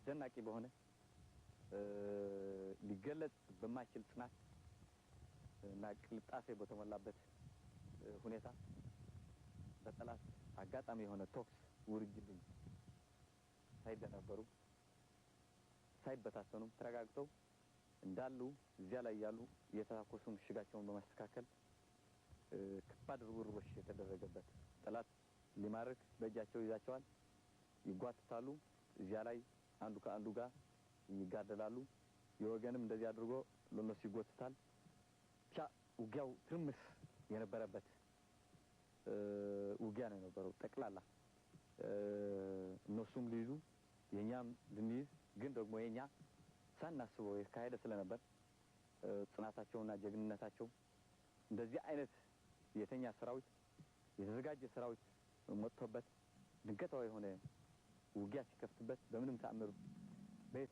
አስደናቂ በሆነ ሊገለጽ በማይችል ጽናት እና ቅልጣፌ በተሞላበት ሁኔታ በጠላት አጋጣሚ የሆነ ተኩስ ውርጅብኝ ሳይደነበሩ፣ ሳይበታተኑም ተረጋግተው እንዳሉ እዚያ ላይ ያሉ እየተታኮሱ ምሽጋቸውን በማስተካከል ከባድ ርብርቦች የተደረገበት፣ ጠላት ሊማርክ በእጃቸው ይዛቸዋል፣ ይጓትታሉ። እዚያ ላይ አንዱ ከአንዱ ጋር ይጋደላሉ። የወገንም እንደዚህ አድርጎ ለነሱ ይጎትታል። ብቻ ውጊያው ትርምስ የነበረበት ውጊያ ነው የነበረው። ጠቅላላ እነሱም ሊይዙ የኛም ልንይዝ፣ ግን ደግሞ የኛ ሳናስበው የተካሄደ ስለነበር ጽናታቸውና ጀግንነታቸው እንደዚህ አይነት የተኛ ሰራዊት፣ የተዘጋጀ ሰራዊት መጥቶበት ድንገታዊ የሆነ ውጊያ ሲከፍትበት በምንም ተአምር